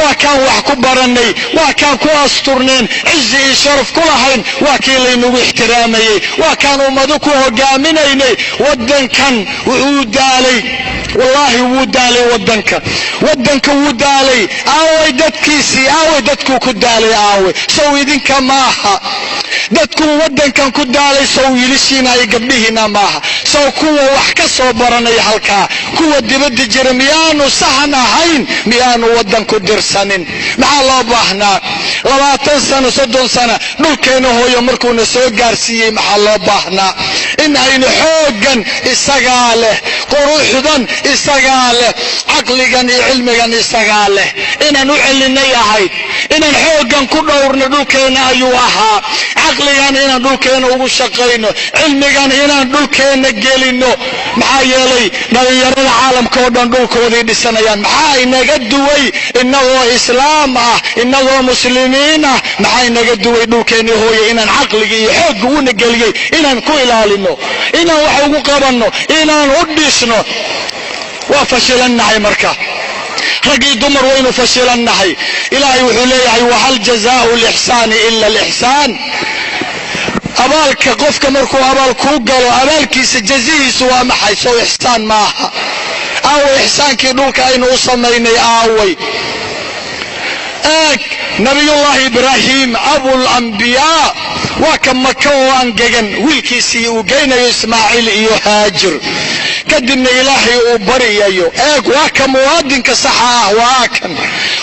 Waa kaan wax ku barannay, waa kaan ku asturneen, cizi iyo sharaf ku lahayn, waa kii laynagu ixtiraamayey, waa kaan ummado ku hogaaminaynay. Waddankan wuxuu daalay, wallaahi wuu daalay waddanka, waddanka wuu daalay. Aaway dadkiisii? Aaway dadkuu ku daalay? Aaway? Sow idinka maaha dadkuu waddankan ku daalay? Sow wiilashiina iyo gabdhihiina maaha? Sow kuwa wax ka soo baranaya halkaa, kuwa dibadda jira, miyaanu sahan ahayn? Miyaanu waddanku dirsanin? Maxaa loo baahnaa 20 sano, 30 sano dhulkeena hooyo markuuna soo gaarsiiyey? Maxaa loo baahnaa in aynu xooggan isagaa leh, quruxdan isagaa leh, caqligan iyo cilmigan isagaa leh, inaan u celinay ahayd? Inaan xooggan ku dhowrno dhulkeenna ayuu ahaa, caqligan inaan dhulkeenna ugu shaqayno, cilmigan inaan dhulkeenna gelinno. Maxaa yeelay dhallinyarada caalamka oo dhan dhulkooday dhisanayaan. Maxaa inaga duway innagoo islaam ah, innagoo muslimiin ah? Maxaa inaga duway dhulkeennii hooye inaan caqligii iyo xoogga una geliyey inaan ku ilaalino, inaan wax ugu qabanno, inaan u dhisno? Waa fashilannahay marka, rag iyo dumar waynu fashilannahay. Ilaahay wuxuu leeyahay: "Wahal jazaau lixsaani ila alixsaan?" Abaalka qofka markuu abaal kuu galo, abaalkiisa jazihiisu waa maxay? Sow ixsaan maaha? Aaway ixsaankii dhulka aynu u samaynay? Aaway? Eeg, Nabiyullaahi Ibraahim abulambiyaa waa ka Maka oo angegan wiilkiisii uu geynayo, Ismaaciil iyo Haajir, kadibna Ilaahay uu baryayo. Eeg, waa ka muwaadinka saxa ah, waa kan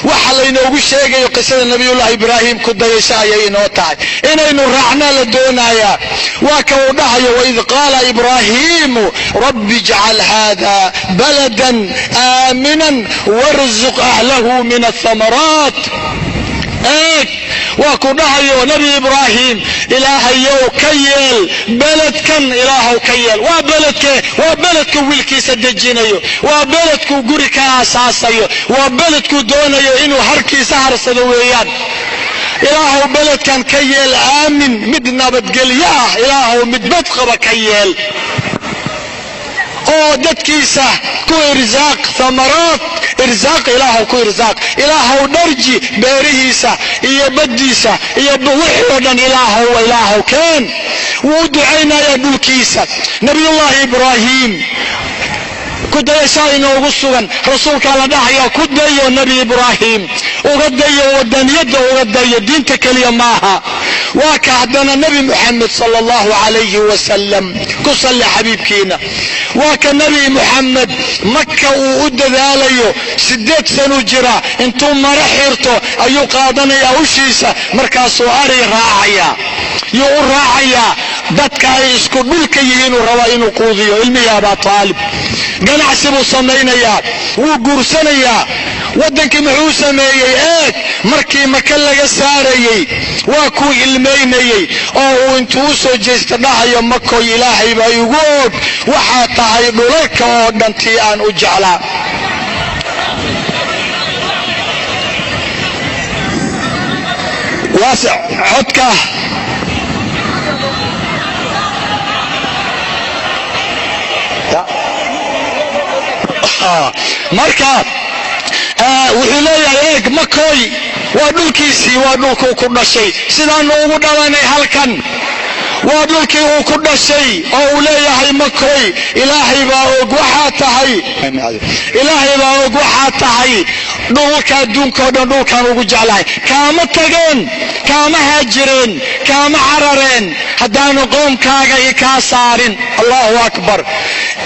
waxa laynoogu sheegayo. Qisada Nabiyullaahi Ibraahim ku dayasho ayay inoo tahay, inaynu raacnaa la doonayaa. Waa ka uu dhahayo: "Waid qaala Ibraahiimu rabbi ijcal hada baladan aaminan warzuq ahlahu min athamaraat." Eeg, waa ku dhahayo Nebi Ibraahim: "Ilaahayow ka yeel beledkan, Ilaahow ka yeel." Waa beledke? Waa beledku wiilkiisa dejinayo, waa beledkuu guri ka aasaasayo, waa beledkuu doonayo inuu harkiisa harsado weeyaan. Ilaahow beledkan ka yeel aamin, mid nabadgelyo ah. Ilaahow mid badqaba ka yeel oo dadkiisa ku irsaaq thamaraat, irsaaq Ilaahow ku irsaaq. Ilaahow dharji beerihiisa iyo baddiisa iyo wixii oo dhan. Ilaahow, Ilaahow keen. Wuu u ducaynayaa dhulkiisa Nabiyullaahi Ibraahim. Ku dayashaa inoogu sugan. Rasuulkaa la dhahayaa: "Ku dayo Nebi Ibraahim, uga dayo wadaniyadda, uga dayo diinta keliya maaha." Waa ka haddana Nebi Muxamed sala allahu calayhi wasalam, ku salli xabiibkiina. Waa ka Nebi Muxamed Maka uu u dadaalayo. 8 sanuu jiraa, intuu maro xirto ayuu qaadanayaa ushiisa, markaasuu ari raacayaa. Yuu u raacayaa? Dadka ay isku dhulka yihiinuu rabaa inuu quudiyo, ilmihii Abaa Taalib. Ganacsi buu samaynayaa, wuu guursanayaa. Waddankii muxuu sameeyey? Eeg, markii Maka laga saarayey waa kuu ilmaynayey oo uu intuu u soo jeesta dhahayo: "Makoy, Ilaahay baa igu og, waxaa tahay dhulalka oo dhan tii aan u jeclaa." Waasic codka. Marka wuxuu leeyahay, eeg, Makoy waa dhulkiisii, waa dhulkuu ku dhashay, sidaanu ugu dhalanay halkan. Waa dhulkii uu ku dhashay oo uu leeyahay: "Makoy, Ilaahay baa og waxaa tahay, Ilaahay baa og waxaa tahay dhulka adduunka o dhan dhulkaan ugu jeclahay. Kaama tageen, kaama haajireen, kaama carareen haddaanu qoomkaaga i kaa saarin." Allahu akbar!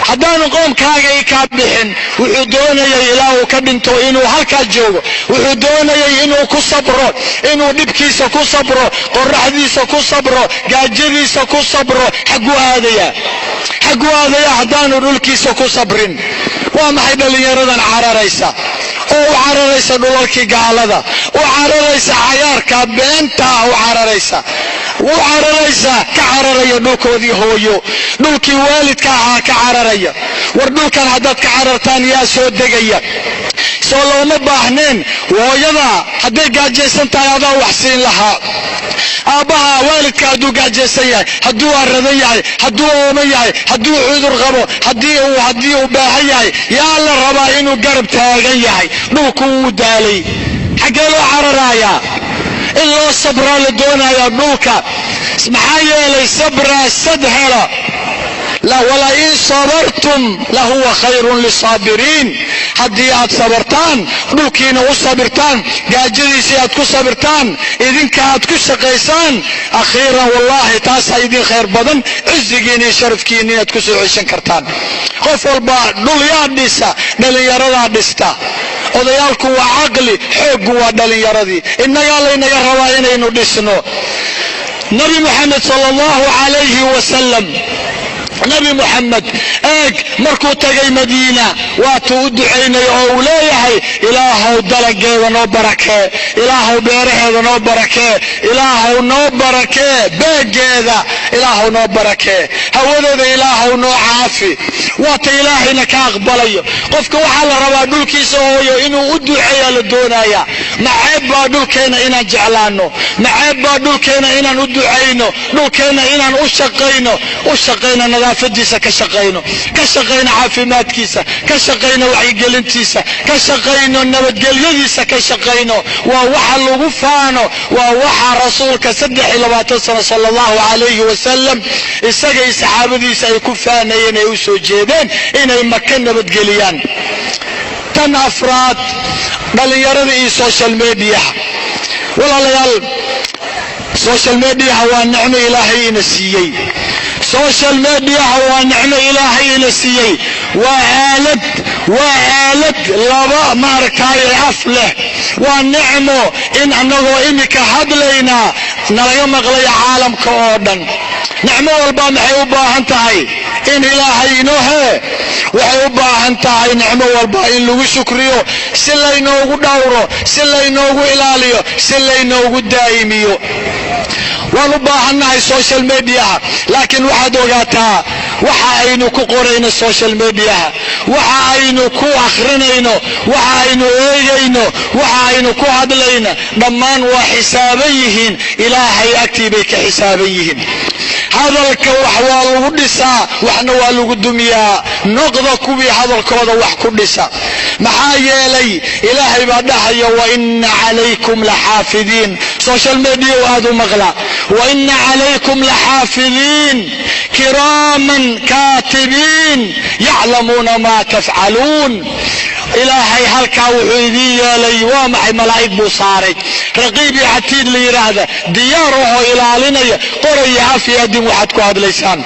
Haddaanu qoomkaaga i kaa bixin. Wuxuu doonayay ilaa uu ka dhinto inuu halkaa joogo. Wuxuu doonayay inuu ku sabro, inuu dhibkiisa ku sabro, qoraxdiisa ku sabro, gaajadiisa ku sabro. Xagguu aadayaa? Xagguu aadayaa haddaanu dhulkiisa ku sabrin? Waa maxay dhallinyaradan cararaysa oo u cararaysa dhulalkii gaalada, u cararaysa cayaarka beenta ah, u cararaysa, ka cararaya dhulkoodii hooyo, dhulkii waalidka ahaa ka cararaya? War dhulkan haddaad ka carartaan, yaa soo degaya? Soo looma baahneen? Hooyada hadday gaajaysan tahay, adaa wax siin lahaa. Aabbaha waalidka hadduu gaajaysan yahay, hadduu aradan yahay, hadduu ooman yahay, hadduu cudur qabo, haddii uu baahan yahay, yaa la rabaa inuu garab taagan yahay? Dhulku wuu daalay. Xaggee loo cararayaa? In loo sabraa la doonayaa dhulka. Maxaa yeelay sabraa sad hela. Walain sabartum lahuwa khayrun lisaabiriin. Haddii aad sabartaan, dhulkiina u sabirtaan, gaajadiisii aad ku sabirtaan, idinka aad ku shaqaysaan, akhiiran wallaahi taasaa idin khayr badan, cizigiina iyo sharafkiina inaad ku soo ceshan kartaan. Qof walba dhul yaa dhisa, dhallinyaradaa dhista. Odayaalku waa caqli, xooggu waa dhallinyaradii. Innagaa laynaga rabaa inaynu dhisno. Nabi Muxamed sala allahu calayhi wasalam, Nabi Muxamed eeg, markuu tagay Madiina waatuu u ducaynay oo uu leeyahay: "Ilaahow dalageeda noo barakee, Ilaahow beeraheeda noo barakee, Ilaahow noo barakee beegeeda, Ilaahow noo barakee hawadeeda, Ilaahow noo caafi." Waata Ilaahayna ka aqbalayo. Qofka waxaa la rabaa dhulkiisa hooyo inuu u duceeyaa la doonaya. Maceeb baa dhulkeenna inaan jeclaano? Maceeb baa dhulkeenna inaan u ducayno, dhulkeenna inaan u shaqayno, u shaqayno nadaafadiisa, ka shaqayno, ka shaqayno caafimaadkiisa, ka shaqayno wacyigelintiisa, ka shaqayno nabadgelyadiisa, ka shaqayno? Waa waxa lagu faano, waa waxa Rasuulka 23 sano sala allahu calayhi wasalam isaga iyo saxaabadiisa ay ku faanayeen, ay u soo jeedeen inay Maka nabadgeliyaan. Tan afraad, dhallinyarada iyo social mediaha. Walaalayaal, social mediaha waa nicmo Ilaahay ina siiyey. Social mediaha waa nicmo Ilaahay ina siiyey. Waa aalad, waa aalad laba maaragtaaye af leh. Waa nicmo in annagoo iminka hadlaynaa nalaga maqlayo caalamka oo dhan. Nicmo walba maxay u baahan tahay? In Ilaahay inoo hee. Waxay u baahan tahay nicmo walba in lagu shukriyo, si laynoogu dhowro, si laynoogu ilaaliyo, si laynoogu daa'imiyo. Waan u baahannahay social mediaha, laakiin waxaad ogaataa waxa aynu ku qorayno social mediaha, waxa aynu ku akhrinayno, waxa aynu eegayno, waxa aynu ku hadlayno, dhammaan waa xisaaban yihiin. Ilaahay agtii bay ka xisaaban yihiin. Hadalka wax waa lagu dhisaa, waxna waa lagu dumiyaa. Noqda kuwii hadalkooda wax ku dhisa. Maxaa yeelay Ilaahay baa dhahaya: "Wa ina calaykum laxaafidiin." Social media aad u maqla. "Wa ina calaykum laxaafidiin, kiraaman kaatibiin, yaclamuuna maa tafcaluun." Ilaahay halkaa wuxuu idiin yeelay waa maxay? Malaa'ig buu saaray, raqiib iyo catiid la yidhaahda, diyaar ahoo ilaalinaya, qoraya af iyo adin waxaad ku hadlaysaan.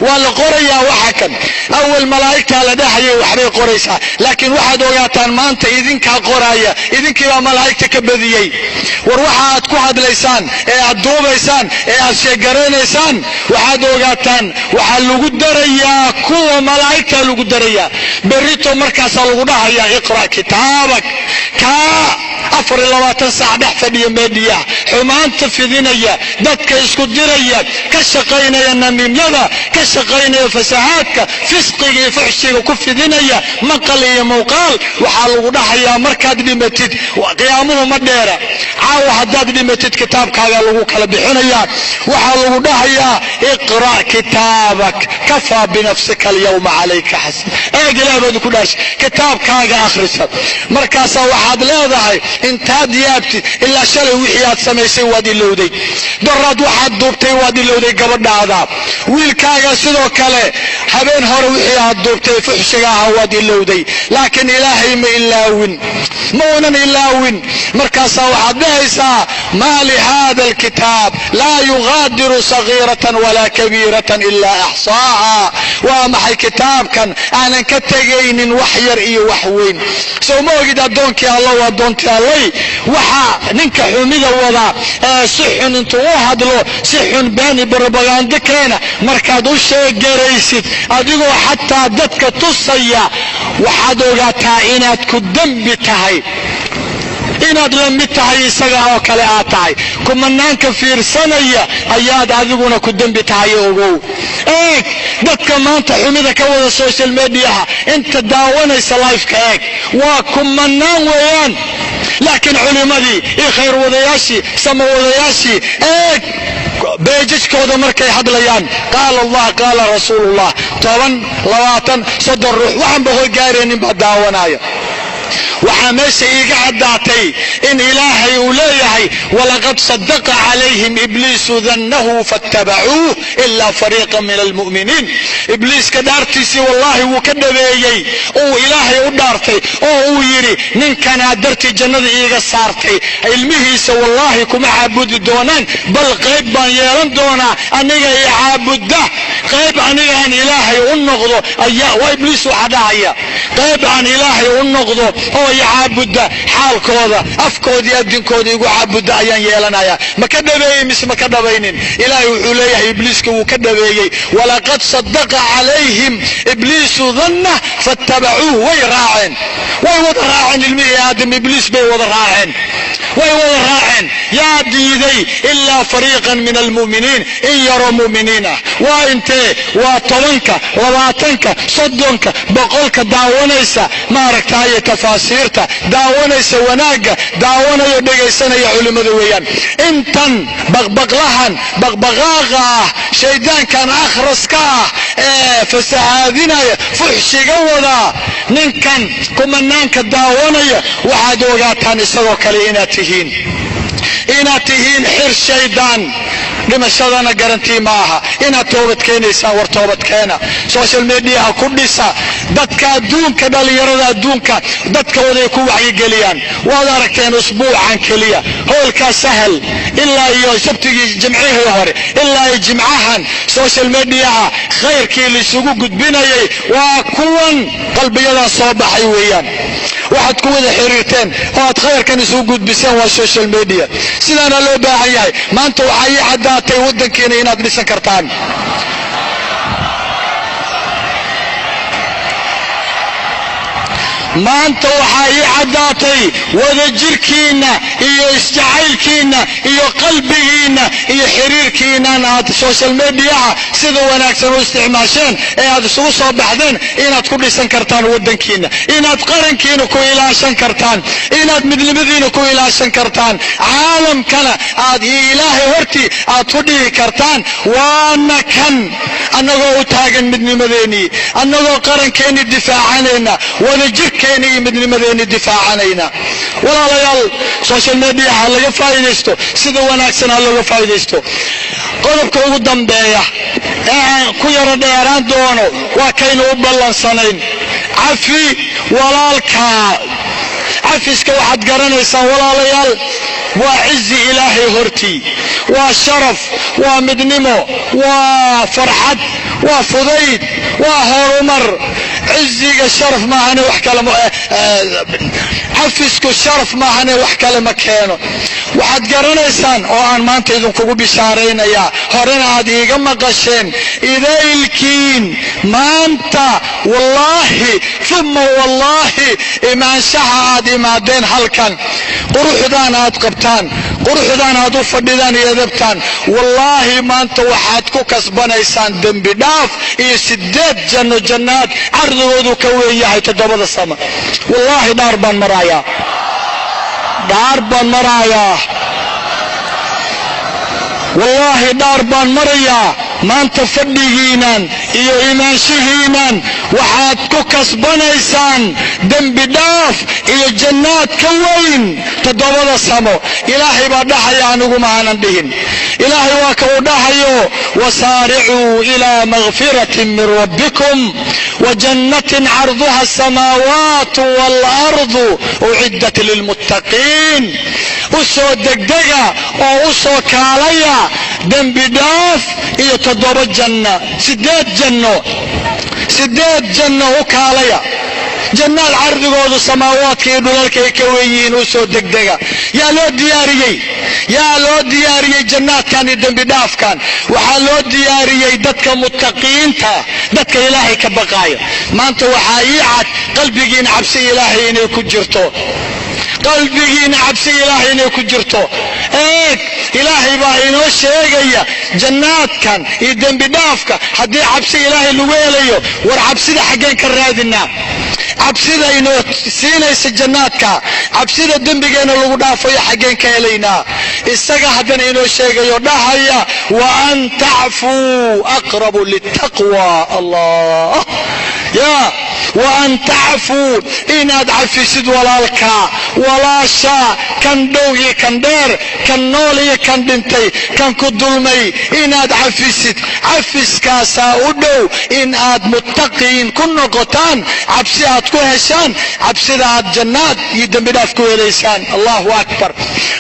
Waa la qorayaa. Waxa kan awal malaa'igtaa la dhahayay waxbay qoraysaa, laakiin waxaad ogaataan maanta idinkaa qoraya, idinkiibaa malaa'igta ka badiyey. War waxa aad ku hadlaysaan ee aad duubaysaan ee aad sheegaraynaysaan, waxaad ogaataan waxaa lagu darayaa kuwa malaa'igtaa lagu darayaa berrito. Markaasaa lagu dhahayaa: "Iqra' kitaabak." Kaa 24 saac dhex fadhiya meediyaha, xumaanta fidinaya, dadka isku diraya, ka shaqaynaya namiimyada, ka shaqaynaya fasahaadka, fisqiga iyo fuxshiga ku fidinaya maqal iyo muuqaal, waxaa lagu dhahayaa markaad dhimatid, qiyaamuhu ma dheera, caawa haddaad dhimatid kitaabkaagaa lagu kala bixinayaa. Waxaa lagu dhahayaa: "Iqra' kitaabak, kafaa binafsika alyawma calayka xasib." Eeg, Ilaah baad ku dhaashay, kitaabkaaga akhrisa. Markaasaa waxaad leedahay intaad yaabtid: ilaa shalay wixii aad samaysay waad ilowday, doraad waxaad duubtay waad ilowday, gabadhaada, wiilkaaga sidoo kale, habeen hore wixii aad duubtay fuxshiga ahaa waad ilowday, laakiin Ilaahay ma ilaawin, ma unan ilaawin. Markaasaa waxaad dhahaysaa: "Maa lihada alkitaab laa yugaadiru sagiiratan walaa kabiiratan ilaa axsaaha?" Waa maxay kitaabkan aanan ka tegaynin wax yar iyo wax weyn? Sow ma ogid, addoonkii Allow, addoontii Allay, waxaa ninka xumida wada ee si xun intuu u hadlo, si xun beeni brobagando keena, markaad u sheegaraysid adigoo xataa dadka tusaya, waxaad ogaataa inaad ku dembi tahay, inaad la mid tahay isaga oo kale aad tahay. Kumanaanka fiirsanaya ayaad adiguna ku dembi tahay. Ogow, eeg dadka maanta xumida ka wada social mediaha, inta daawanaysa liveka eeg, waa kumanaan weeyaan. Laakiin culimmadii iyo khayr wadayaashii, samawadayaashii, eeg pages-kooda markay hadlayaan: "Qaala Allah, qaala Rasuulullah." 10, 20, 30 ruux waxaan ba hor gaaraynin baa daawanaya. Waxaa meesha iiga caddaatay in Ilaahay uu leeyahay: "Walaqad sadaqa calayhim ibliisu dannahu fattabacuuh ilaa fariiqa min almu'miniin." Ibliiska dhaartiisii wallaahi wuu ka dhabeeyey, uu Ilaahay u dhaartay oo uu yidhi: "Ninkanaa dartii jannada iiga saartay, ilmihiisa wallaahi kuma caabudi doonaan, bal qayb baan yeelan doonaa aniga i caabudda, qayb aniga aan Ilaahay u noqdo." Ayaa waa Ibliis waxa dhahaya: "Qayb aan Ilaahay u noqdo oo i caabudda, xaalkooda, afkooda iyo addinkooda igu caabudda ayaan yeelanaya." Ma ka dhabeeyey mise ma ka dhabaynin? Ilaahay wuxuu leeyahay Ibliiska wuu ka dhabeeyey: "Walaqad sadaqa calayhim ibliisu dannah fattabacuuh." Way raaceen, way wada raaceen. Ilmihii Aadam Ibliis bay wada raaceen, way wada raaceen. Yaa diiday? Ilaa fariiqan min almu'miniin, in yaroo mu'miniin ah. Waa intee? Waa 10-ka, 20-ka, 30-ka, 100-ka daawanaysa, maaragtaaye, tafaasiirta daawanaysa, wanaagga daawanayo, dhegaysanaya culimmada weeyaan. Intan baqbaqlahan, baqbaqaaqa ah, shaydaankan akhraska ah ee fasahaadinaya, fuxshiga wadaa, ninkan kumanaanka daawanaya, waxaad ogaataan isagoo kale inaad tihiin xir shaydaan. Dhimashadana guarantee ma aha inaad toobad keenaysaan. War toobad keena, social mediaha ku dhisa dadka adduunka, dhallinyarada adduunka dadkooday ku wacyigeliyaan. Waad aragteen usbuucan keliya hoolkaa Sahal ilaa iyo Sabtigii, Jimcihii hore ilaa iyo Jimcahan, social mediaha khayrkii laisugu gudbinayay waa kuwan qalbiyadaa soo baxay weeyaan. Waxaad ku wada xiriirteen oo aad khayrkan isugu gudbiseen waa social media. Sidaana loo baahan yahay. Maanta waxaa ii caddaatay waddankiina inaad dhisan kartaan. Maanta waxaa ii caddaatay wadajirkiinna iyo isjacaylkiinna iyo qalbigiinna iyo xiriirkiinnan aad social mediaha sida wanaagsan u isticmaasheen ee aad isugu soo baxdeen inaad ku dhisan kartaan waddankiinna, inaad qarankiina ku ilaashan kartaan, inaad midnimadiina ku ilaashan kartaan, caalamkana aad iyo Ilaahay hortii aad ku dhihi kartaan: "Waana kan annagoo u taagan midnimadeennii, annagoo qarankeenni difaacanayna, wadajirkeenni iyo midnimadeenni difaacanayna." Walaalayaal, social media ha laga faa'iidaysto, sida wanaagsan ha looga faa'iidaysto. Qodobka ugu dambeeya ee aan ku yaro dheeraan doono waa kaynu u ballansanayn: cafi walaalkaa. Cafiska waxaad garanaysaan, walaalayaal, waa cizi Ilaahay hortii, waa sharaf, waa midnimo, waa farxad, waa fudayd, waa horumar. Ciziga sharaf maahane wax kale, cafisku sharaf maahane wax kale ma keeno. Waxaad garanaysaan oo aan maanta idinkugu bishaaraynayaa, horena aad iiga maqasheen, idaylkiin maanta wallaahi uma wallaahi imaanshaha aad imaadeen halkan, quruxdaan aad qabtaan, quruxdaan aad u fadhidaan iyo edabtaan, wallaahi maanta waxaad ku kasbanaysaan dembi dhaaf iyo sideed janno, jannaad cardigoodu ka weyn yahay toddobada sama. Wallaahi dhaar baan marayaa, dhaar baan marayaa, wallaahi dhaar baan marayaa. Maanta fadhigiinan iyo imaanshihiinan waxaad ku kasbanaysaan dembi dhaaf iyo jannaad ka weyn toddobada samo. Ilaahay baa dhahaya, anigu ma aanan dhihin. Ilaahay waa ka uu dhahayo: "Wasaaricuu ilaa makfiratin min rabbikum wajannatin carduha asamaawaatu waalardu uciddat lilmuttaqiin." U soo degdega oo u soo kaalaya dembi dhaaf iyo toddoba janna, sideed janno, sideed janno u kaalaya, jannaad cardigoodu samaawaadka iyo dhulalka ay ka weyn yihiin, u soo degdega. Yaa loo diyaariyey? Yaa loo diyaariyey jannaadkan iyo dembi dhaafkan? Waxaa loo diyaariyey dadka muttaqiinta, dadka Ilaahay ka baqaaya. Maanta waxaa ii cad qalbigiina cabsi Ilaahay inay ku jirto, qalbigiina cabsi Ilaahay inay ku jirto. Eeg, Ilaahay baa inoo sheegaya jannaadkan iyo dembi dhaafka haddii cabsi Ilaahay lagu helayo. War cabsida xaggeen ka raadinaa? Cabsida inoo siinaysa jannaadka, cabsida dembigeenna lagu dhaafayo, xaggeen ka helaynaa? Isaga haddana inoo sheegayo, dhahaya: "Wa an tacfuu aqrabu litaqwa." Allah ya. Wa an tacfuu, inaad cafisid walaalkaa, walaashaa, kan dhow iyo kan dheer, kan nool iyo kan dhintay, kan ku dulmay inaad cafisid. Cafiskaasaa u dhow in aad muttaqiin ku noqotaan, cabsi aad ku heshaan, cabsida aad jannaad iyo dembidhaaf ku helaysaan. Allahu akbar.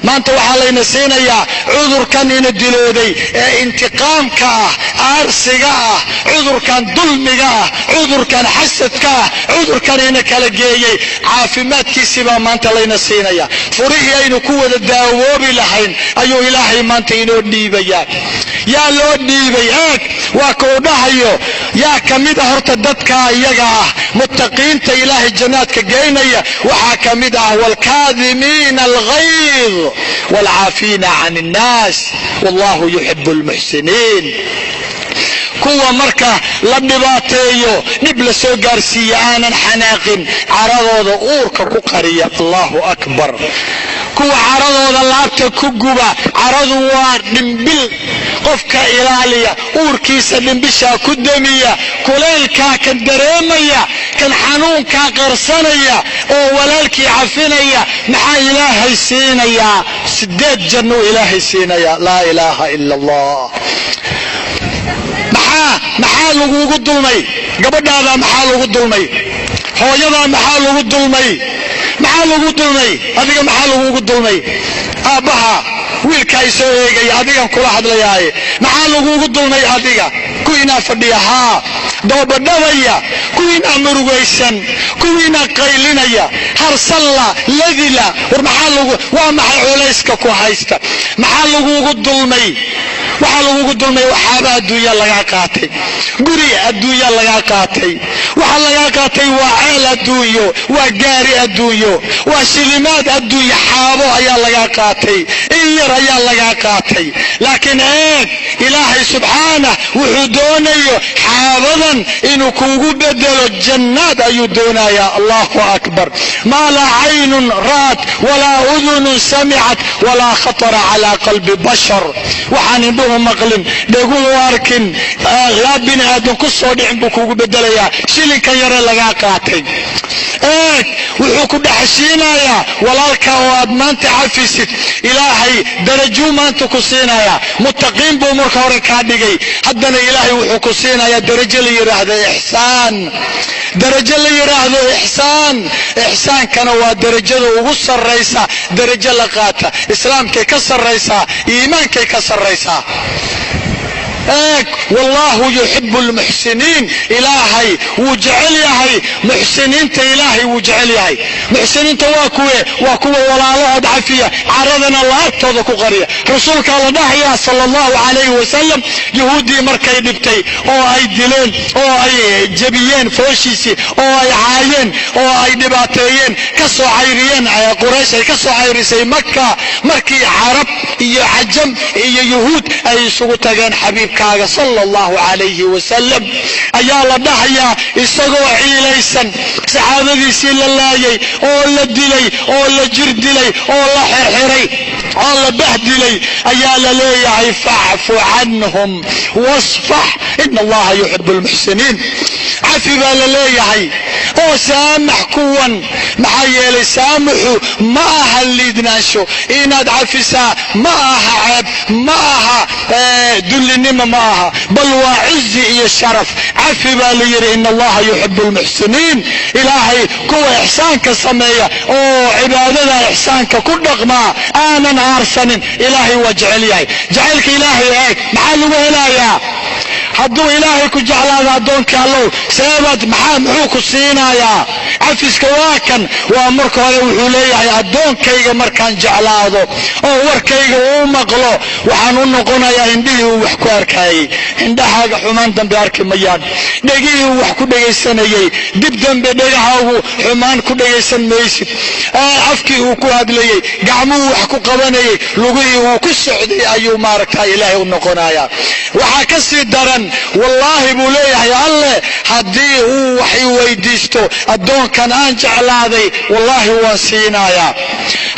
Maanta waxaa layna siinayaa cudurkan ina dilooday ee intiqaamka ah, aarsiga ah, cudurkan dulmiga ah, cudurkan xasadka ah, cudurkan ina kala geeyey. Caafimaadkiisii baa maanta layna siinaya. Furihii aynu ku wada daawoobi lahayn ayuu Ilaahay maanta inoo dhiibayaa. Yaa loo dhiibay? Eeg, waa kuu dhahayo. Yaa ka mid a horta dadkaa iyaga ah, muttaqiinta Ilaahay jannaadka geynaya? Waxaa ka mid ah waalkaadimiina alghayd waalcaafiina can innaas wallahu yuxibu almuxsiniin. Kuwa marka la dhibaateeyo, dhib la soo gaarsiiya, aanan xanaaqin, caradooda uurka ku qariya. Allahu akbar. Kuwa caradooda laabta ku guba. Caradu waa dhimbil. Qofka ilaaliya uurkiisa, dhimbishaa ku demiya, kulaylkaa kan dareemaya, kan xanuunkaa qarsanaya oo walaalkii cafinaya, maxaa Ilaahay siinayaa? 8 jannuu Ilaahay siinayaa. Laa ilaaha ila Allah. Maxaa lagugu dulmay? Gabadhaadaa maxaa lagu dulmay? Hooyadaa maxaa lagu dulmay? Maxaa lagu dulmay adiga? Maxaa lagugu dulmay? Aabbaha, wiilkaa isoo eegaya, adigan kula hadlayaaye, maxaa lagugu dulmay adiga? Kuwiinaa fadhiya, haa, doobadhabaya, kuwiinaa murugaysan, kuwiinaa qaylinaya, harsalla ladila, war maxaa lagu, waa maxay culayska ku haysta? Maxaa lagugu dulmay? Waxaa lagugu dulmay waxaaba adduunya lagaa qaatay, guri adduunya lagaa qaatay. Waxaa lagaa qaatay waa ceel adduunyo, waa gaari adduunyo, waa shilimaad adduunyo, xaabo ayaa lagaa qaatay, in yar ayaa lagaa qaatay. Laakiin eeg, Ilaahay subxaanah wuxuu doonayo xaabadan inuu kuugu bedelo jannaad ayuu doonayaa. Allahu akbar. Maa laa caynun ra'at walaa udunun samicat walaa khatara calaa qalbi bashar. Waxaan indhuhu maqlin, dheguhu arkin, laa bini aadan ku soo dhicin buu kuugu bedelayaa shilinkan yaree lagaa qaatay. Eeg, wuxuu ku dhexashiinayaa walaalka oo aad maanta cafisid. Ilaahay darajuu maanta ku siinayaa. Muttaqiin buu marka hore kaa dhigay, haddana Ilaahay wuxuu ku siinayaa darajo la yidhaahdo ixsaan, darajo la yidhaahdo ixsaan. Ixsaankana waa darajada ugu sarraysa darajo la qaata. Islaamkay ka sarraysaa, iimaankay ka sarraysaa. Eeg, wallahu yuxibu lmuxsiniin. Ilaahay wuu jecel yahay muxsiniinta. Ilaahay wuu jecel yahay muxsiniinta. Waa kuwe? Waa kuwa walaalahood cafiya, caradana laabtooda ku qariya. Rasuulkaa la dhahayaa sala allahu calayhi wasalam, yahuuddii markay dhibtay oo ay dileen oo ay jebiyeen fooshiisii oo ay caayeen oo ay dhibaateeyeen, ka soo cayriyeen, Quraysh ay ka soo cayrisay Maka, markii Carab iyo Cajam iyo Yuhuud ay isugu tageen xabiibkaaga sala allahu calayhi wasalam, ayaa la dhahayaa isagoo ciilaysan, saxaabadiisii la laayay oo la dilay oo la jir dilay oo la xirxiray oo la bahdilay, ayaa la leeyahay: facfu canhum wasfax ina allaha yuxibu lmuxsiniin. Cafi baa la leeyahay oo saamax kuwan. Maxaa yeelay, saamuxu ma aha liidnaansho. Inaad cafisaa ma aha ceeb, ma aha dullinimo, ma aha, bal waa cizi iyo sharaf. Cafi baa la yidhi. Ina allaha yuxibu lmuxsiniin. Ilaahay kuwa ixsaanka sameeya oo cibaadada ixsaanka ku dhaqmaa, aanan aarsanin, Ilaahay waa jecel yahay. Jacaylka Ilaahay, eeg, maxaa lagu helayaa hadduu Ilaahay ku jeclaado? Addoonkii Allow, seebaad, maxaa, muxuu ku siinayaa cafiska? Waa kan, waa marka hore wuxuu leeyahay: addoonkayga markaan jeclaado oo warkayga uu maqlo, waxaan u noqonayaa indhihii uu wax ku arkayey. Indhahaaga xumaan dambe arki mayaan. Dhegihii uu wax ku dhegaysanayey, dib dambe dhegahaagu xumaan ku dhegaysan maysid. Afkii uu ku hadlayey, gacmuhu wax ku qabanayey, lugihii uu ku socday ayuu maaragta Ilaahay u noqonayaa. Waxaa ka sii daran, wallaahi buu leeyahay Alle, haddii uu wax i weydiisto addoonkan aan jeclaaday, wallaahi waan siinayaa.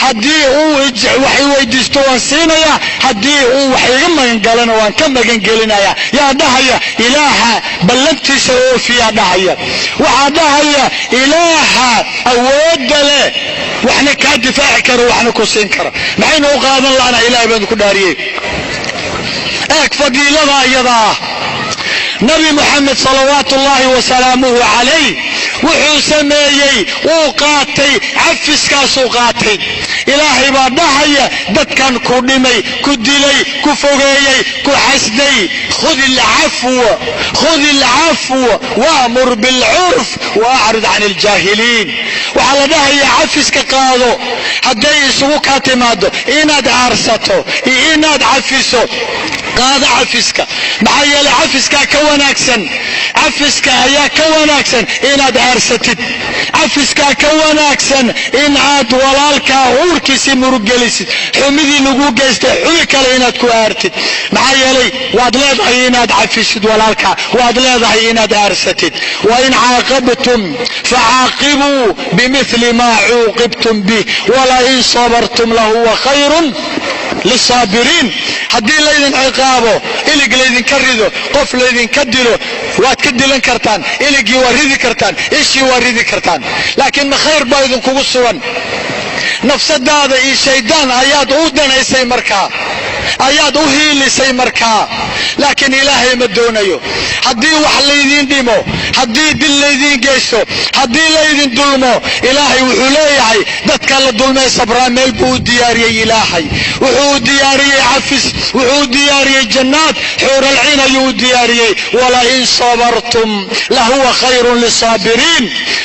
Haddii uu wax i weydiisto waan siinayaa, haddii uu wax iga magangalana waan ka magangelinaya. Yaa dhahaya? Ilaaha ballantiisa oofiyaa dhahaya. Waxaa dhahaya Ilaaha awoodda leh, waxna kaa difaaci karo, waxna ku siin kara. Maxaynu u qaadan lahnaa? Ilahay baan ku dhaariyey. Eeg fadiilada iyada ah. Nabi Muxamed salawaatu ullaahi wasalaamuhu calayh wuxuu sameeyey, wuu qaatay, cafiskaasuu qaatay. Ilaahay baa dhahaya dadkan ku dhimay, ku dilay, ku fogeeyey, ku xasday, khud ilcafw, khud ilcafw waamur bilcurf waacrid can aljaahiliin. Waxaa la dhahayaa cafiska qaado. Hadday isugu kaa timaado inaad aarsato iyo inaad cafiso, qaado cafiska. Maxaa yeelay cafiskaa ka wanaagsan, cafiska ayaa ka wanaagsan inaad aarsatid, cafiskaa ka wanaagsan in aad walaalkaa uurkiisii muruggelisid, xumidii lagu geystay xumi kale inaad ku aartid. Maxaa yeelay waad leedahay inaad cafisid walaalkaa, waad leedahay inaad aarsatid. Wain caaqabtum facaaqibuu bimili maa cuuqibtum bih walain sabartum lahuwa khayrun lisaabiriin. Haddii laydin ciqaabo, ilig laydinka rido, qof laydinka dilo, waad ka dilan kartaan, iligii waa ridi kartaan, ishii waa ridi kartaan, laakiin ma khayr baa idinkugu sugan? Nafsadaada iyo shaydaan ayaad u danaysay markaa, ayaad u hiilisay markaa, laakiin Ilaahay ma doonayo. Haddii wax laydiin dhimo, haddii dil laydiin geysto, haddii laydin dulmo, Ilaahay wuxuu leeyahay dadka la dulmee sabraa meel buu u diyaariyey. Ilaahay wuxuu u diyaariyey cafis, wuxuu u diyaariyey jannaad, xuuralciin ayuu u diyaariyey. Walain sabartum lahuwa khayrun lisaabiriin.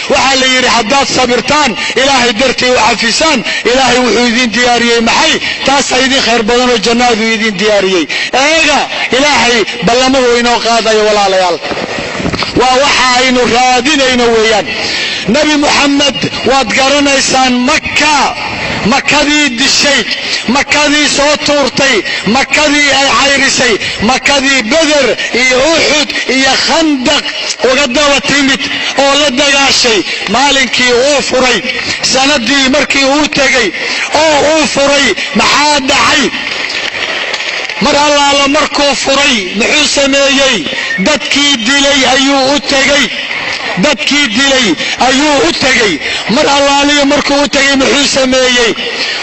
Waxaa la yidhi haddaad sabirtaan, Ilaahay dartii u cafisaan, Ilaahay wuxuu idin diyaariyey maxay? Taasaa idin khayr badanoo jannaaduu idin diyaariyey. Eega Ilaahay ballamuhu inoo qaadayo. Walaalayaal, waa waxa aynu raadinayno weeyaan. Nebi Muxamed waad garanaysaan, Maka, Makadii dishay, Makadii soo tuurtay, Makadii ay cayrisay, Makadii Beder iyo Uxud iyo Khandaq uga daba timid oo la dagaashay, maalinkii uu furay, sanadii markii uu tegey oo uu furay, maxaa dhacay? Mar allaala markuu furay muxuu sameeyey? Dadkii dilay ayuu u tegey, dadkii dilay ayuu u tegey. Mar allaaliyo markuu u tegey muxuu sameeyey?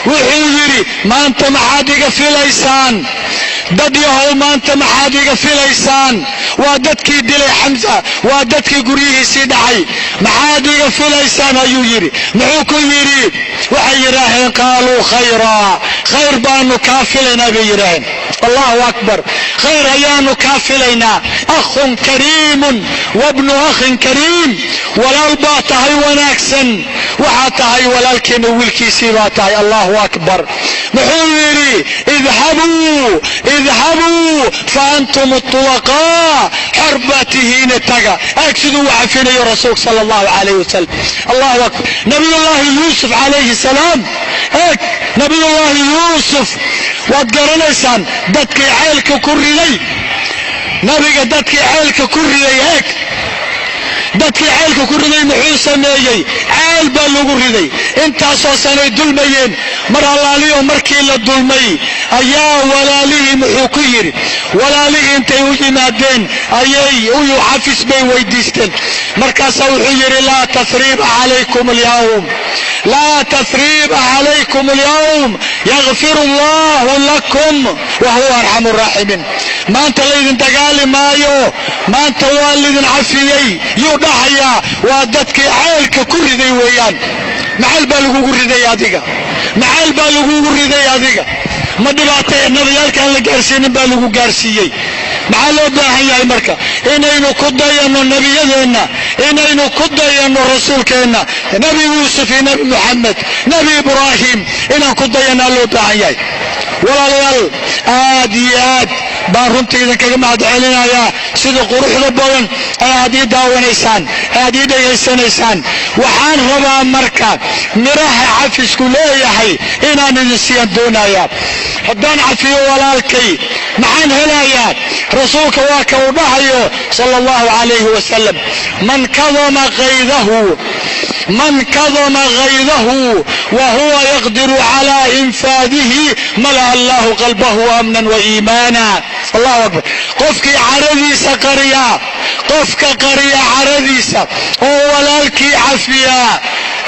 Wuxuu yidhi, maanta maxaad iga filaysaan, dad yahow? Maanta maxaad iga filaysaan? Waa dadkii dilay Xamsa, waa dadkii guryihiisii dhacay. Maxaad iga filaysaan ayuu yidhi. Muxuu ku yidhi? Waxay yidhaaheen, qaaluu khayraa, khayr baanu kaa filaynaa bay yidhaaheen. Allahu akbar, khayr ayaanu kaa filaynaa. Akhun kariimun wabnu akhin kariim, walaal baa tahay wanaagsan, waxaa tahay walaalkeenna wiilkiisii baa tahay. Allahu akbar. Muxuu yidhi? Idhabuu, idhabuu fa antum tulaqaa, xor baa tihiine taga. Eeg siduu u cafinayo rasuulka sala allahu calayh wasalam. Allahu akbar. Nabiyullaahi Yuusuf calayhi salaam, eeg Nabiyullaahi Yuusuf, waad garanaysaan dadkii ceelka ku riday nabiga, dadkii ceelka ku riday. Eeg dadkii ceelka ku riday muxuu sameeyey? Ceel baa lagu riday, intaasoo sanay dulmayeen. Mar allaaliyo markii la dulmay ayaa walaalihii muxuu ku yidhi? Walaalihii intay u yimaadeen ayay uyu xafis bay weydiisteen. Markaasaa wuxuu yidhi, laa tahriiba calaykum alyawm, laa tahriiba calaykum alyawm, yakfir allahu lakum wa huwa arxamu raaximiin. Maanta laydin dagaali maayo, maanta waa laydin cafiyey yuu dhahayaa. Waa dadkii ceelka ku riday weeyaan. Maceel baa lagugu riday adiga, maceel baa lagugu riday adiga. Ma dhibaata nabiyaalkaan la gaarsiinin baa lagu gaarsiiyey? Maxaa loo baahan yahay marka? Inaynu ku dayanno nebiyadeenna, inaynu ku dayanno rasuulkeenna, Nebi Yuusuf iyo Nebi Muxamed, Nebi Ibraahim, inaan ku dayanaa loo baahan yahay. Walaalayaal, aad iyo aad baan runtii idinkaga mahad celinayaa sida quruxda badan ee aad ii daawanaysaan, ee aad ii dhegaysanaysaan. Waxaan rabaa marka miraha cafisku leeyahay inaan idin siiyaan doonayaa. Haddaan cafiyo walaalkay maxaan helayaa? Rasuulka waa ka uu dhahayo sala allahu calayhi wasalam, man kadama kaydahu Man kadama haydahu wa huwa yaqdiru calaa infaadihi mala'a allahu qalbahu amnan wa iimaana. Allahu akbar. Qofkii caradiisa qariya, qofka qariya caradiisa oo walaalkii cafiyaa,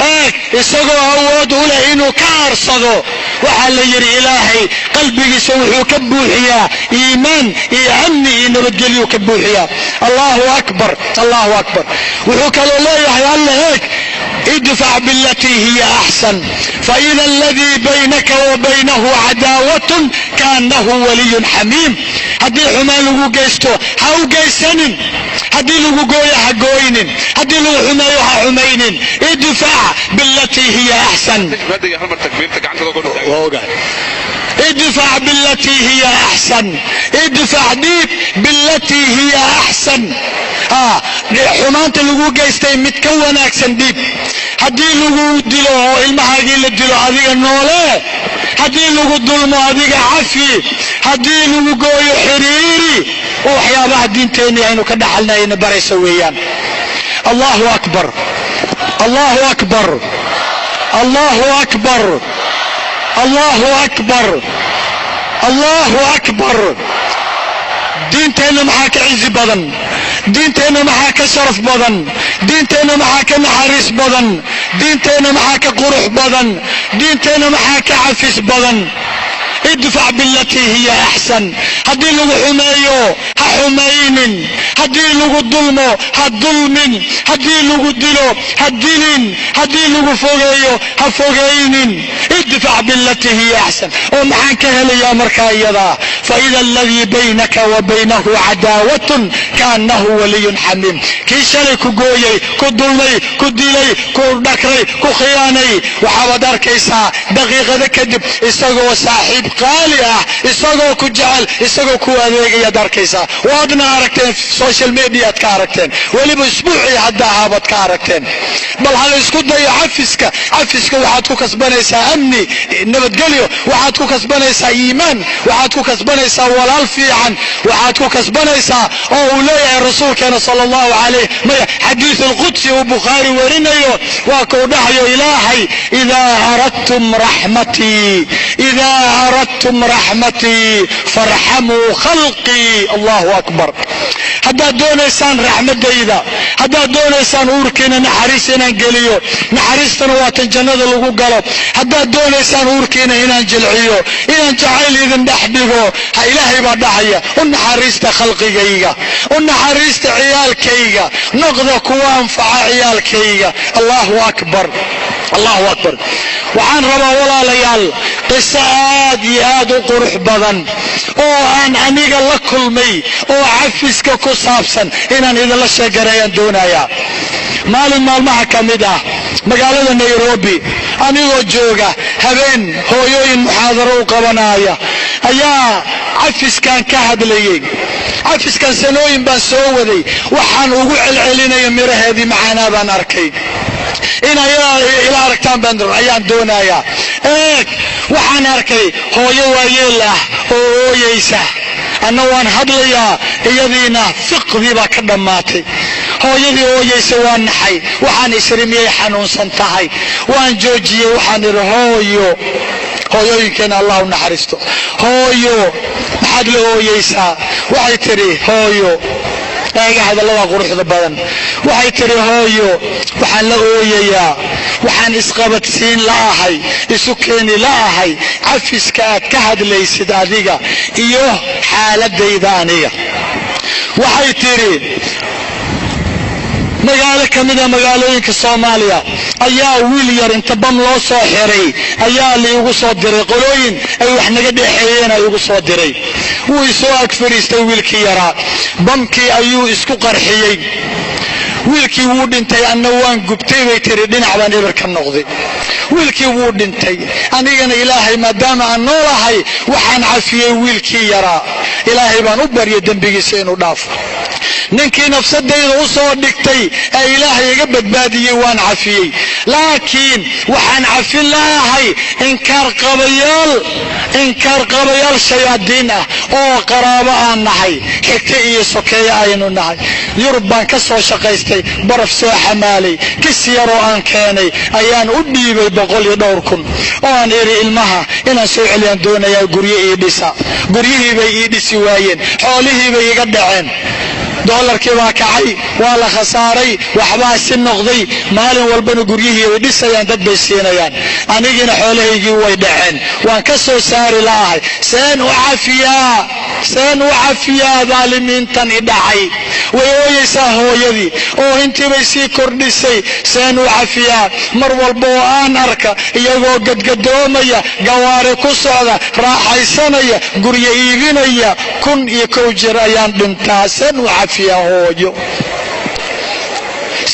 eeg, isagoo awood u leh inuu ka aarsado, waxaa la yidhi Ilaahay qalbigiisa wuxuu ka buuxiyaa iimaan iyo amni iyo nabadgelyuu ka buuxiyaa. Allahu akbar, allahu akbar. Wuxuu kaloo leeyahay Alla, eeg, idfac bilatii hiya axsan faida aladii baynaka wa baynahu cadaawatun kaanahu waliyun xamiim. Haddii xumaan lagu geysto, ha u geysanin. Haddii lagu gooyo, ha gooynin. Haddii lagu xumeeyo, ha xumaynin. Idfac bilatii hiya axsan, idfac bilatii hiya axsan, idfac, dhiib, bilatii hiya axsan. Xumaanta lagu geystay mid ka wanaagsan dhiib. Haddii lagu dilo oo ilmahaagii la dilo, adiga noole. Haddii lagu dulmo, adiga cafi. Haddii lagu gooyo, xiriiri. Oo waxyaabaha diinteenii aynu ka dhaxalnayna baraysa weeyaan. Allahu akbar, allahu akbar, allahu akbar, allahu akbar, allahu akbar. Diinteenna maxaa ka cizi badan? Diinteenna maxaa ka sharaf badan? Diinteenna maxaa ka naxariis badan? Diinteenna maxaa ka qurux badan? Diinteenna maxaa ka cafis badan? Idfac bilatii hiya axsan. Haddii lagu xumeeyo, ha xumaynin. Haddii lagu dulmo, ha dulmin. Haddii lagu dilo, ha dilin. Haddii lagu fogeeyo, ha fogaynin. Idfac bilatii hiya axsan. Oo maxaan ka helayaa markaa iyadaa? Faida aladii baynaka wa baynahu cadaawatun kaanahu waliyun xamiim. Kii shalay ku gooyey, ku dulmay, ku dilay, ku dhakray, ku khiyaanay, waxaabaad arkaysaa daqiiqado kadib isagoo saaxiib qaali ah, isagoo ku jecel, isagoo ku adeegayaad arkaysaa. Waadna aragteen, social mediaad ka aragteen, weliba isbuucii hadda ahaabaad ka aragteen. Bal hala isku dayo cafiska. Cafiska waxaad ku kasbanaysaa amni, nabadgelyo, waxaad ku kasbanaysaa iimaan, waxaad ku kasbanaysaa walaal fiican, waxaad ku kasbanaysaa oo uu leeyahay rasuulkeena sala allahu calayh, maya, xadiisu alqudsi uu Bukhaari warinayo, waa kuu dhahayo Ilaahay: idaa aradtum raxmatii, idaa aradtum raxmatii farxamuu khalqii. Allahu akbar. Haddaad doonaysaan raxmadayda, haddaad doonaysaan uurkiina naxariis inaan geliyo, naxariistana waa tan jannada lagu galo, haddaad doonaysaan uurkiina inaan jilciyo, inaan jacayl idin dhex dhigo, ha, Ilaahay baa dhahaya, u naxariista khalqigayga, u naxariista ciyaalkayga, noqda kuwa anfaca ciyaalkayga. Allahu akbar, allahu akbar. Waxaan rabaa, walaalayaal, qiso aad iyo aad u qurux badan oo aan aniga la kulmay oo cafiska ku saabsan inaan idinla sheegareeyaan doonayaa. Maalin maalmaha ka mid ah, magaalada Nairobi anigoo jooga, habeen hooyooyin muxaadaro u qabanaya ayaa cafiskan ka hadlayey. Cafiskan sanooyin baan soo waday. Waxaan ugu celcelinaya miraheedii macaanaa baan arkay. Inay ila aragtaan baan ayaan doonayaa. Eeg, waxaan arkay hooyo waayeel ah oo ooyeysa. Anna waan hadlayaa, iyadiina fiqdii baa ka dhammaatay. Hooyadii ooyeysa waan naxay. Waxaan isiri, miyay xanuunsan tahay? Waan joojiyey. Waxaan idhi, hooyo, hooyooyinkeena Allah u naxariisto, hooyo, maxaad la ooyeysaa? Waxay tidhi hooyo, eega hadallada quruxda badan, waxay tidhi hooyo, waxaan la ooyayaa, waxaan isqabadsiin la ahay, isu keeni la ahay cafiska aad ka hadlaysid adiga iyo xaaladayda aniga. Waxay tidhi, magaalo ka mida magaalooyinka Soomaaliya ayaa wiil yar inta bam loo soo xiray ayaa laigu soo diray. Qolooyin ay wax naga dhexeeyeen ay igu soo diray. Wuu isoo ag fadhiistay wiilkii yaraa, bamkii ayuu isku qarxiyey, wiilkii wuu dhintay, anna waan gubtay, bay tiri. Dhinac baan eber ka noqday. Wiilkii wuu dhintay, anigana Ilaahay maadaama aan noolahay, waxaan cafiyey wiilkii yaraa. Ilaahay baan u baryay dembigiisa inuu dhaafo. Ninkii nafsadayda u soo dhigtay ee Ilaahay iga badbaadiyey waan cafiyey, laakiin waxaan cafin la'ahay inkaar qabayaal shayaadiin ah oo qaraabo aan nahay, xigta iyo sokeeye aynu nahay. Yurub baan ka soo shaqaystay, baraf soo xamaalay, kis yaroo aan keenay ayaan u dhiibay, 100 iyo dhowr kun, oo aan idhi ilmaha inaan soo celiyaan doonayaa, guryo ii dhisa. Guryihii bay ii dhisi waayeen, xoolihii bay iga dhaceen, doolarkii baa kacay, waa la khasaaray, waxbaa si noqday. Maalin walbana guryihii way dhisayaan, dad bay siinayaan, anigiina xoolahaygii way dhaceen, waan ka soo saari la'ahay. Seen u cafiyaa? Seen u cafiyaa daalimiintan i dhacay? Way ooyeysaa hooyadii oo intiibay sii kordhisay. Seen u cafiyaa? Mar walba oo aan arka iyagoo gadgadoomaya, gawaari ku socda, raaxaysanaya, guryo iibinaya, 1001 jeer ayaan dhintaa. Seen u cafiyaa, hooyo?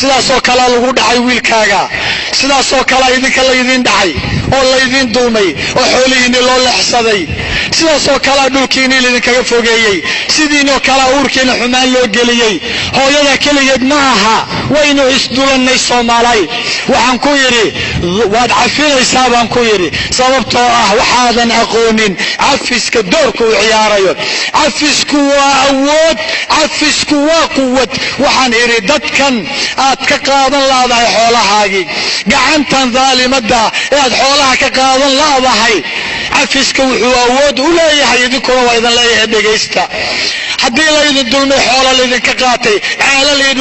Sidaasoo kalea lagu dhacay wiilkaaga, sidaasoo kalea idinka laydin dhacay oo laydin dulmay oo xoolihiinni loo leexsaday, sidaasoo kalea dhulkiinnii laydinkaga fogeeyey, sidiinoo kalea uurkiina xumaan loo geliyey. Hooyada keligeed ma aha, waynu isdulannay, Soomaalay. Waxaan ku yidhi waad cafinaysaa baan ku yidhi, sababtoo ah waxaadan aqoonin cafiska doorka uu ciyaarayo. Cafisku waa awood, cafisku waa quwad. Waxaan idhi dadkan aad ka qaadan laadahay xoolahaagii, gacantan daalimadda ee aad xoolaha ka qaadan laadahay, cafiska wuxuu awood u leeyahay, idinkuna waa idin leeyahay, dhegaysta: haddii laydin dulmay, xoola laydinka qaatay, ceelal iyo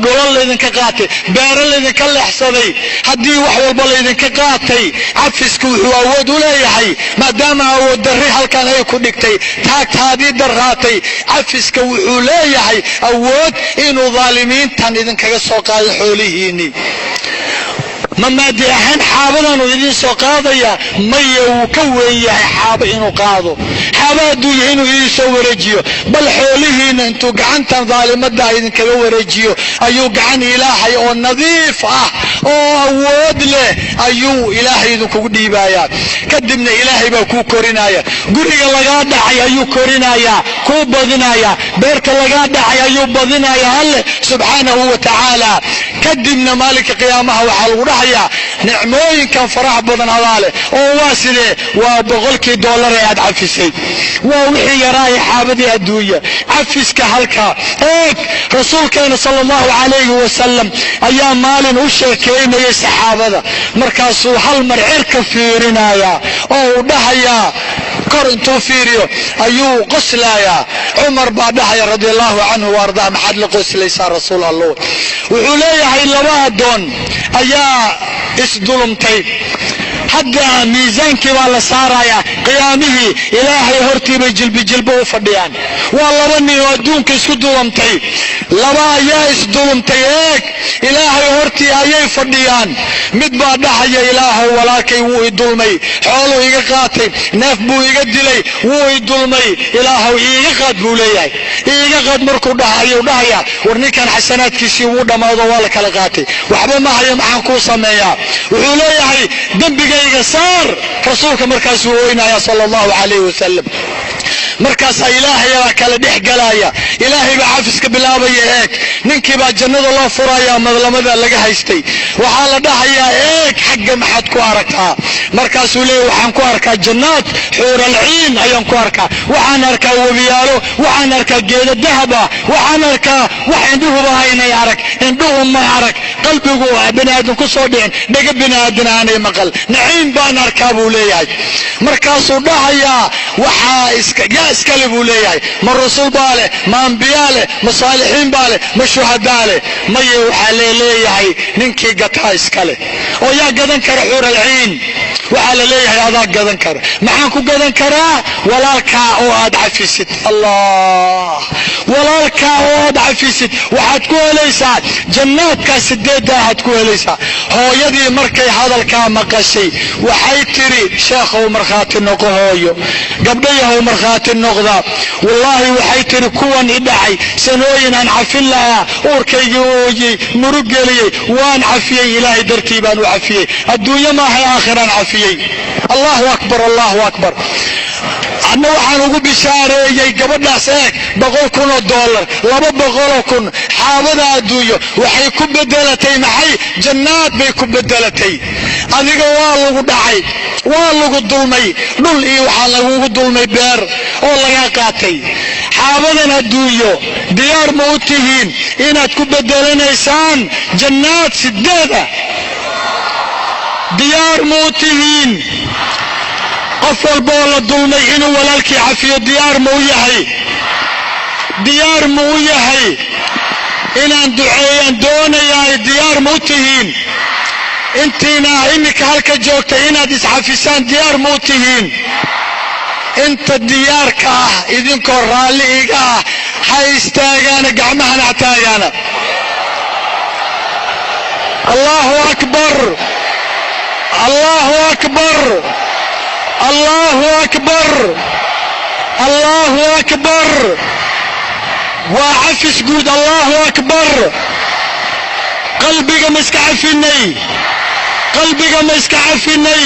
dhulal laydinka qaatay, beero laydinka leexsaday, haddii wax walba laydinka qaatay, cafisku wuxuu awood u leeyahay, maadaama awood darri halkan ay ku dhigtay, taagtaadii darraatay, cafiska wuxuu leeyahay awood inuu daalimiintan idinkaga soo qaado xoolihiinnii. Ma maadi ahaan xaabadanu idiin soo qaadaya? Maya, wuu ka weyn yahay xaabo inuu qaado. Xaabo hadduu yahay inuu idiin soo wareejiyo, bal xoolihiinna intuu gacantan daalimadda idinkaga wareejiyo ayuu gacan Ilaahay oo nadiif ah oo awood leh ayuu Ilaahay idinkugu dhiibayaa. Kadibna Ilaahay baa kuu korinaya. Guriga lagaa dhacay ayuu korinayaa, kuu badinayaa. Beerta lagaa dhacay ayuu badinayaa Alleh subxaanahu wa tacaala. Kadibna maalinka qiyaamaha waxaa lagu dhahayaa nicmooyinkan faraha badan adaa leh. Oo waa sidee? Waa 100kii dollar ee aad cafisay, waa wixii yaraaye xaabadii adduunya. Cafiska halkaa eeg. Rasuulkeena sala allahu calayhi wasalam ayaa maalin u sheekaynayay saxaabada. Markaasuu hal mar cirka fiirinayaa oo uu dhahayaa, kor intuu fiiriyo ayuu qoslayaa. Cumar baa dhahaya radia allahu canhu wa ardaa: "Maxaad la qoslaysaa, Rasuul Allah?" Wuxuu leeyahay laba addoon ayaa isdulumtay. Hadda miisaankii baa la saarayaa qiyaamihii, Ilaahay hortii bay jilbi jilbo u fadhiyaan. Waa laba nin oo adduunka isku dulamtay, laba ayaa isdulumtay. Eeg, Ilaahay hortii ayay fadhiyaan. Mid baa dhahaya: "Ilaahow, walaalkay wuu i dulmay, xooluu iga qaatay, neef buu iga dilay, wuu i dulmay, Ilaahow iiga qaad," buu leeyahay. "Iiga qaad" markuu dhaha ayuu dhahayaa: "War, ninkan xasanaadkiisii wuu dhammaado, waa la kala qaatay, waxba ma hayo, maxaan kuu sameeyaa?" Wuxuu leeyahay: "Dembigayga saar." Rasuulka markaasuu oynaya sala allahu calayhi wasalam. Markaasaa Ilaahay baa kala dhex galaya, Ilaahay baa cafiska bilaabaya. Eeg, ninkii baa jannada loo furaya, madlamada laga haystay. Waxaa la dhahayaa: "Eeg xagga, maxaad ku aragtaa?" Markaasuu leeyahy: "Waxaan ku arkaa jannaad, xuuralciin ayaan ku arkaa, waxaan arkaa webiyaalo, waxaan arkaa geedo dahab ah, waxaan arkaa wax indhuhuba aynay arag, indhuhu ma arag, qalbigu bini aadan ku soo dhicin, dhega bini aadan aanay maqal, naciim baan arkaa," buu leeyahay. Markaasuu dhahayaa: "Waxaa iska yaa iskale?" buu leeyahay. "Ma rusul baa leh? Ma ambiyaa leh? Ma saalixiin baa leh? Ma shuhadaa leh?" "Maye," waxaa leeleeyahay, "ninkii gataa iskale." "Oo yaa gadan kara xuuralciin?" Waxaa la leeyahay: "Adaa gadan kara." "Maxaan ku gadan karaa?" "Walaalkaa oo aad cafisid." Allah, walaalkaa oo aad cafisid waxaad ku helaysaa jannaadkaa sideedda aad ku helaysaa. Hooyadii markay hadalkaa maqashay waxay tiri: "Sheekhow, markhaati noqo, hooyo, gabdhayahow, markhaati noqda. Wallaahi," waxay tiri, "kuwan i dhacay sanooyin aan cafin lahaa, uurkaygii ooyey, murug geliyey, waan cafiyey. Ilaahay dartii baan u cafiyey, adduunyo maahay, aakhiraan cafiyey." Allahu akbar, allahu akbar. Anna waxaan ugu bishaareeyey gabadhaas, eeg, $100,000, 200,000 xaabada adduunyo waxay ku bedelatay maxay? Jannaad bay ku bedelatay. Adiga waa lagu dhacay, waa lagu dulmay, dhul iyo waxaa lagugu dulmay beer oo lagaa qaatay. Xaabadan adduunyo diyaar ma u tihiin inaad ku bedelanaysaan jannaad sideed ah? Diyaar ma u tihiin? Qof walba oo la dulmay inuu walaalkii cafiyo diyaar ma u yahay? Diyaar ma u yahay? Inaan duceeyaan doonayaa. Diyaar ma u tihiin? Intiina iminka halka joogta inaad iscafisaan diyaar ma u tihiin? Inta diyaarka ah, idinkoo raalli iga ah, ha istaagaana, gacmahana ha taagaana. Allahu akbar, Allahu akbar, Allahu akbar, Allahu akbar! Waa cafis guud. Allahu akbar! Qalbiga ma iska cafinay? Qalbiga ma iska cafinay?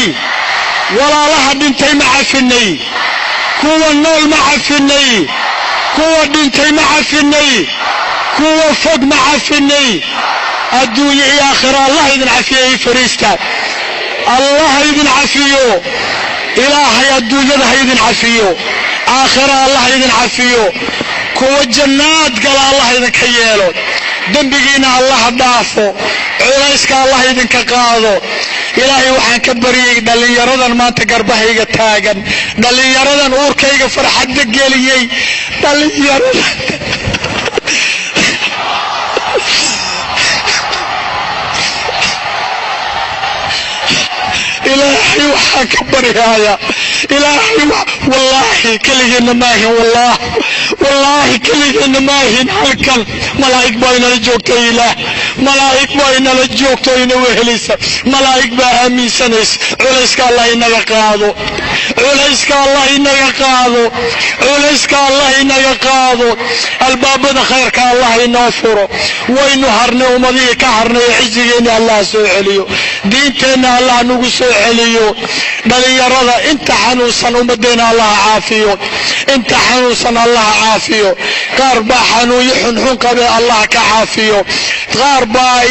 Walaalaha dhintay ma cafinay? Kuwa nool ma cafinay? Kuwa dhintay ma cafinay? Kuwa fog ma cafinay? Adduunye iyo aakhira Allah idin cafiyey. Fariista, Allah idin cafiyo. Ilaahay adduunyada ha idin cafiyo, aakhira Allah idin cafiyo, kuwa jannaad gala Allah idinka yeelo, dembigiina Allaha dhaafo, culayska Allah idinka qaado. Ilaahay waxaan ka baryay dhallinyaradan maanta garbahayga taagan, dhallinyaradan uurkayga farxadda geliyey, dhallinyaradan Ilaahay waxaan ka baryaaya, Ilaahay, wallaahi keligeenna maahin, wallah, wallaahi keligeenna maahin halkan. Malaa'ig baa inala joogta. Ilaah, malaa'ig baa inala joogto, ina wehelisa. Malaa'ig baa aaminsanaysa. Culayska Allah inaga qaado, culayska Allah inaga qaado, culayska Allah inaga qaado. Albaabada khayrka Allah inoo furo. Waynu harnay, ummadihii ka harnay. Ee xijigeenna Allah soo celiyo, diinteenna Allah nagu soo celiyo. Dhalinyarada inta xanuunsan ummadeenna Allah caafiyo, inta xanuunsan Allah caafiyo. Qaar baa xanuunyo xunxun qabee, Allah ka caafiyo. Qaar baa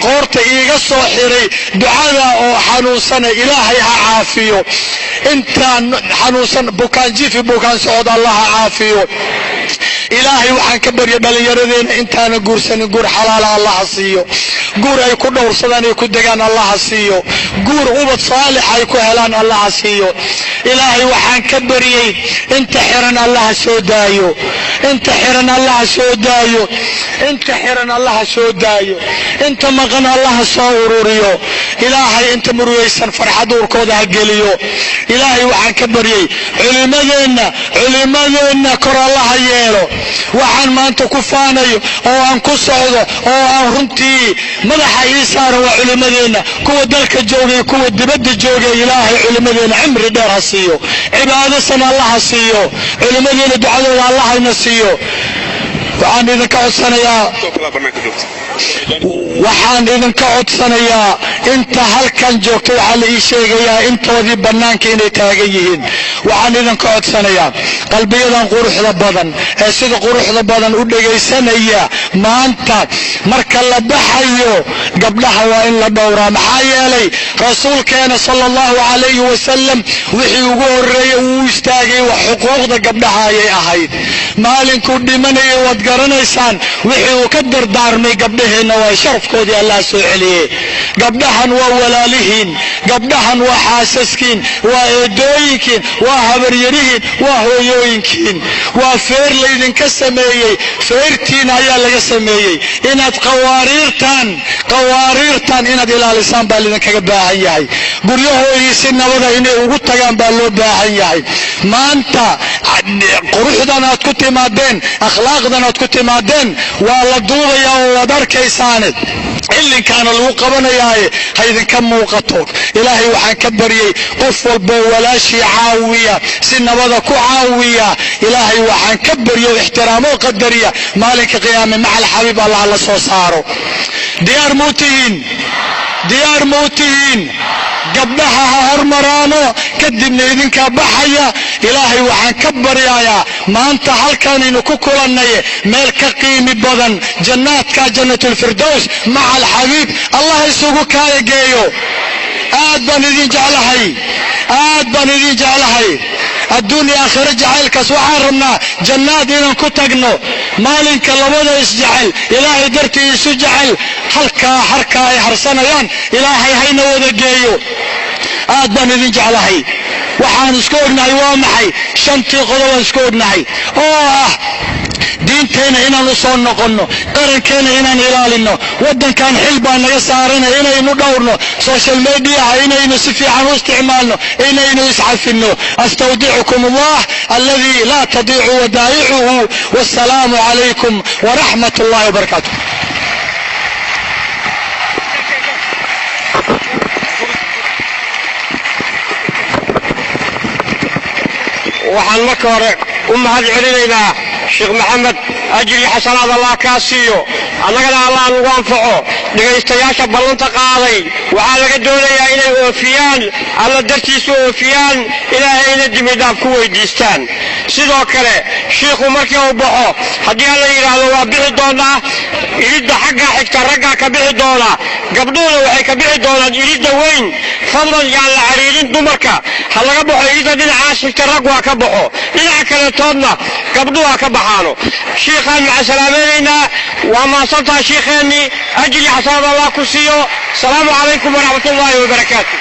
qoorta iiga soo xiray ducada oo xanuunsana, Ilaahay ha caafiyo. Intaan xanuunsan, bukaan jifi, bukaan socod, Allah ha caafiyo. Ilaahay waxaan ka barya dhallinyaradeena intaana guursanin guur xalaala Allaha siiyo, guur ay ku dhowrsadaan ay ku degaan Allaha siiyo, guur ubad saalix ay ku helaan Allaha siiyo. Ilaahay waxaan ka baryey inta xiran Allaha soo daayo, inta xiran Allaha soo daayo, inta xiran Allaha soo daayo, inta maqan Allaha soo ururiyo. Ilaahay inta murugaysan farxad uurkooda ha geliyo. Ilaahay waxaan ka baryey culimadeenna, culimadeenna kor Allaha yeelo. Waxaan maanta ku faanayo oo aan ku socdo oo aan runtii madaxa ii saaran waa culimadeenna, kuwa dalka joogay, kuwa dibadda joogay. Ilaahay culimadeenna cimri dheer ha siiyo, cibaado san Allaha siiyo. Culimadeenna ducadooda Allahayna siiyo. Waxaan idinka codsanayaa, waxaan idinka codsanayaa inta halkan joogta, waxaa la ii sheegayaa intoodii bannaanka inay taagan yihiin. Waxaan idinka codsanayaa qalbiyadan quruxda badan ee sida quruxda badan u dhegaysanaya maanta, marka la baxayo gabdhaha waa in la dhowraa. Maxaa yeelay rasuulkeena sala Allahu calayhi wasalam wixii ugu horreeyey uu istaagay wax xuquuqda gabdhaha ayay ahayd. Maalinkuu dhimanayay waad garanaysaan wixii uu ka dardaarmay gabdhaheenna. Waa sharafkoodii Allah soo celiyey. Gabdhahan waa walaalihiin, gabdhahan waa xaasaskiin, waa eedooyinkiin, waa habaryarihiin, waa hooyooyinkiin. Waa feer laydinka sameeyey, feertiina ayaa laga sameeyey. Inaad qawaariirtan, qawaariirtan inaad ilaalisaan baa laydinkaga baahan yahay. Guryahoodii si nabada inay ugu tagaan baa loo baahan yahay. Maanta quruxdan aad ku timaadeen, akhlaaqdan aad ku timaadeen, waa la duubayaa oo waad arkaysaane, cilinkaana lagu qabanayaaye, ha idinka muuqato. Ilaahay waxaan ka baryey qof walboo walaashii caawiya, si nabada ku caawiya, Ilaahay waxaan ka baryo, ixtiraamoo qadariya, maalinka qiyaame maca alxabiib Allah la soo saaro. Diyaar muu tihiin? Diyaar muu tihiin? Gabdhaha ha hormaraano, kadibna idinkaa baxaya. Ilaahay waxaan ka baryayaa maanta halkanaynu ku kulannay meel ka qiimi badan, jannaadka Jannatulfirdows maca alxabiib, Allah isugu kaaya geeyo. Aad baan idin jeclahay, aad baan idin jeclahay, adduun iyo aakhiro jacaylkaas. Waxaan rabnaa jannaad inaan ku tagno maalinka labada isjecel, Ilaahay dartii isu jecel, halkaa harkaa ay harsanayaan. Ilaahay hayna wada geeyo. Aad baan idin jeclahay. Waxaan isku ognahay waa maxay? Shantii qodobaan isku ognahay oo ah diinteenna inaan u soo noqonno, qarankeena inaan ilaalinno, waddankan xil baa naga saarana inaynu dhowrno, social mediaha inaynu si fiican u isticmaalno, inaynu iscafinno. Astawdicukum Allah alladii laa tadiicu wadaa'icuhu. Wassalaamu calaykum waraxmat ullahi wabarakaatu. Waxaan marka hore u mahad celinaynaa Sheekh Maxamed. Ajri xasanaad Allah kaa siiyo, annagana Allah nagu anfaco. Dhegaystayaasha ballanta qaaday waxaa laga doonayaa inay oofiyaan, Alla dartiisu oofiyaan, Ilaahayna dembidhaaf ku weydiistaan. Sidoo kale shiikhu markii uu baxo, haddii Alla yidhaahdo, waa bixi doonaa iridda xaggaa xigta. Raggaa ka bixi doona, gabdhuhuna waxay ka bixi doonaan iridda weyn. Fadlan yaan la cariirin dumarka, ha laga baxo iridda dhinacaas xigta, rag waa ka baxo, dhinaca kaletoodna gabdhuhu ha ka baxaano. Shiikhaan maca salaamaynaynaa. Waa mahadsantaha shiikheennii, ajri xasanaad Allah ku siiyo. Asalaamu calaykum waraxmatullaahi wabarakaatu.